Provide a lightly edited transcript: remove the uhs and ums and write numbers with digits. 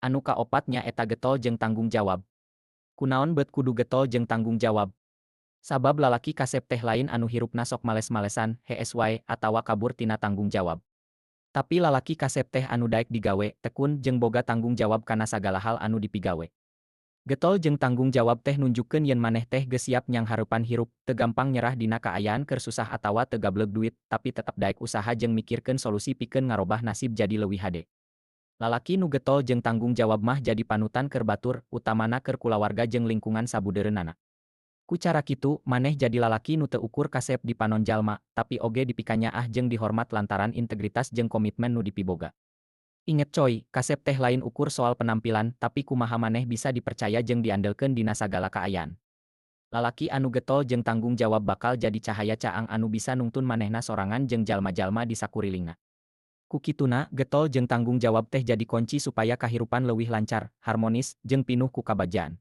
Anu kaopat nyaeta getol jeung tanggung jawab. Kunaon bet kudu getol jeung tanggung jawab? Sabab lalaki kasep teh lain anu hirupna sok males-malesan, hees wae, atawa kabur tina tanggung jawab. Tapi lalaki kasep teh anu daek digawe, tekun, jeung boga tanggung jawab kana sagala hal anu dipigawe. Getol jeung tanggung jawab teh nunjukkeun yen maneh teh geus siap nyanghareupan hirup, teu gampang nyerah dina kaayaan keur susah atawa teu gableg duit, tapi tetep daek usaha jeung mikirkeun solusi pikeun ngarobah nasib jadi leuwih hade. Lalaki nu getol jeung tanggung jawab mah jadi panutan keur batur, utamana keur kulawarga jeung lingkungan sabudeureunana. Ku cara kitu, maneh jadi lalaki nu teu ukur kasep di panon jalma, tapi oge dipikanyaah jeung dihormat lantaran integritas jeung komitmen nu dipiboga. Inget coy, kasep teh lain ukur soal penampilan, tapi kumaha maneh bisa dipercaya jeung diandelkeun dina sagala kaayaan. Lalaki anu getol jeung tanggung jawab bakal jadi cahaya caang anu bisa nungtun manehna sorangan jeung jalma-jalma di sakurilingna. Ku kituna, getol jeung tanggung jawab teh jadi kunci supaya kahirupan leuwih lancar, harmonis, jeung pinuh ku kabagjaan.